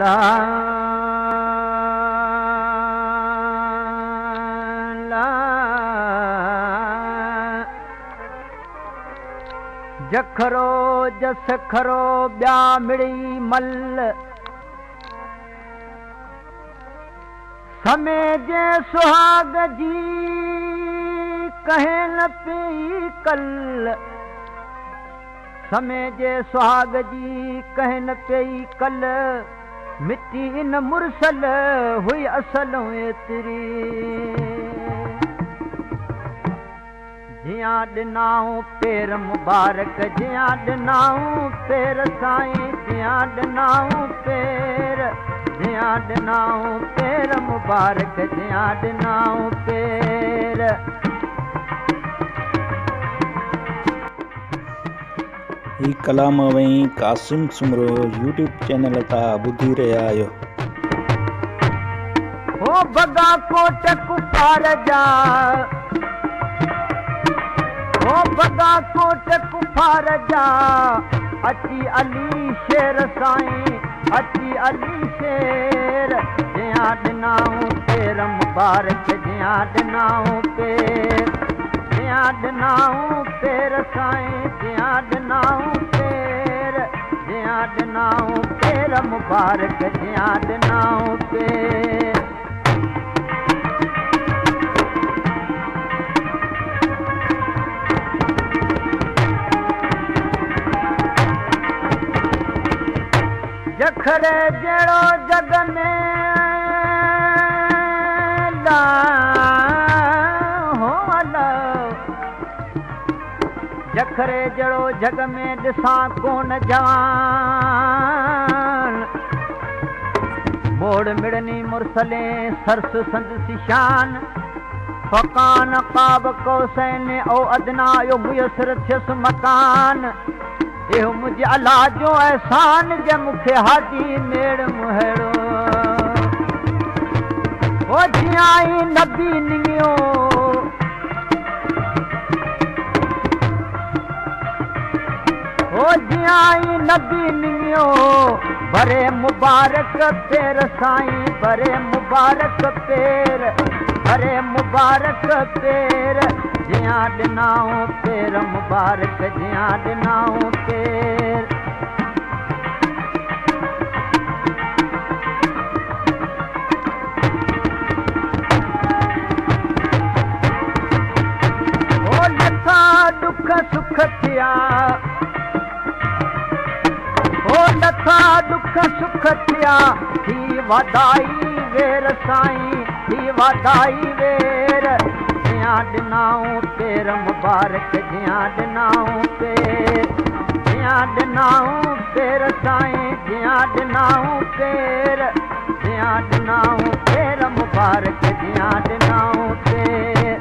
ला ला जखरो जस खरो ॿिया मिड़ी मल समय जे सुहाग जी कहे न पई कल समय जे सुहाग जी कहे न पई कल मिट्टी इन मुरसल हुई असल एतिरी जिया ॾिनाऊं पेर मुबारक जिया ॾिनाऊं पेर साईं जिया ॾिनाऊं पेर जिया ॾिनाऊं पेर मुबारक जिया ॾिनाऊं पेर। ही कलाम वही कासिम सुमरो यूट्यूब चैनल ता ॿुधी रहिया आहियो। हो बगा कोट कुफार जा हो बगा कोट कुफार जा अची अली शेर साईं अची अली शेर जिया ॾिनाऊं पेर मुबारक जिया ॾिनाऊं पेर जिया ॾिनाऊं पेर साईं जिया ॾिनाऊं पेर जिया ॾिनाऊं पेर मुबारक जिया ॾिनाऊं पेर। जखरे जहिड़ो जग में ला हो जखरे जहिड़ो जग में ॾिसां कोन जवान मोड़ मिड़नी मुरसले सरस संद शान फकान क़ाब कौसैन ओ अदना यो मुयसर थियसि मकान इहो मुंहिंजे अलाह जो अहसान जे मूंखे हाजी मेड़ मुहिड़ो ओ जीअं ई नबी नियो ओ जीअं ई नबी नियो बरे मुबारक पेर साईं बरे मुबारक पेर बरे मुबारक पेर जिया ॾिनाऊं पेर मुबारक जिया ॾिनाऊं पेर। ओ लथा दुख सुख थिया ओ लथा दुख सुख थिया थी वधाई वेर साईं थी वधाई वेर जिया ॾिनाऊं पेर मुबारक जिया ॾिनाऊं पेर जिया ॾिनाऊं पेर साईं जिया ॾिनाऊं पेर जिया ॾिनाऊं पेर मुबारक जिया ॾिनाऊं पेर।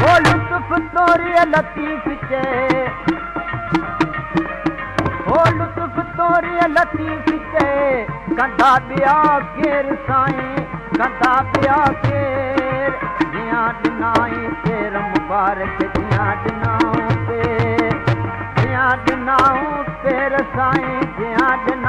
ओ लुत्फ़ तोरी लतीफ़ चे ओ लुत्फ़ तोरी लतीफ़ चे कंदा ॿिया केर साईं कंदा ॿिया केर जिया ॾिनाई पेर मुबारक जिया ॾिनाऊं पेर जिया ॾिनाऊं पेर साईं जिया ॾिनाऊं।